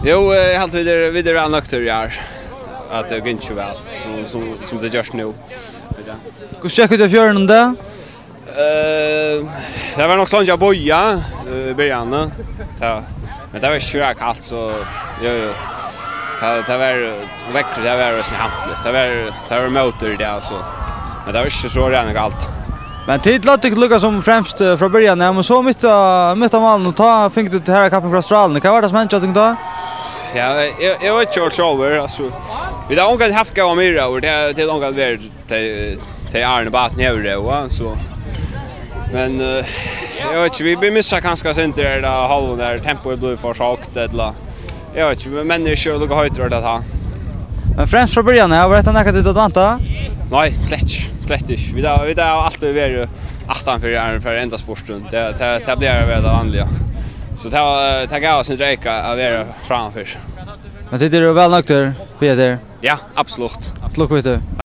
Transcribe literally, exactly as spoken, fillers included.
Jú, eh, eg haldi, vit eru, vit eru væl nøgdir í ár, at tað gongur væl, sum, sum, sum tað ger nú. Hvussu gekk út í fjørðinum í dag? Eh, tað var nokk so leingi at bíða, eh, í byrjanini. Tað, men tað var ikki so kalt, so, jú, jú. Tað, tað var, veðrið, tað var eisini hampiligt. Tað var, tað var móti í dag, so. Men tað var ikki so ræðuliga kalt. Men tit løgdu tykkum líka sum fremst, eh, frá byrjan, ja, men so mitt á, mitt á málinum, tá fingu tit harða kapping frá Stráluni. Hvat var tað sum hendi hjá tykkum tá? Ja, eg, eg veit ikki heilt sjálvur, altso. Vit hava ongantíð havt góðar myrur, og tað, tað er ongantíð verið tey, tey árini báturin hevur róð, so. Men, eh, eg veit ikki, vit, vit missa kanska eitt sindur, er tað hálvum har, tempoið blívur for høgt, ella, eg veit ikki, men menn eru ikki líka heitir at ta. Men fremst frá byrjan, ja, var hetta nakað tit høvdu væntað? Nei, slett ikki, slett ikki. Vit hava, vit hava altíð verið aftan fyri, fyri endaspurtin. Tað, tað, tað blívur at vera tað vanliga. So tað var, tað gav okkum eitt sindur eyka at vera framman fyri. Men tit eru væl nøgdir við tað? Ja, absolutt. Til lukku við tað.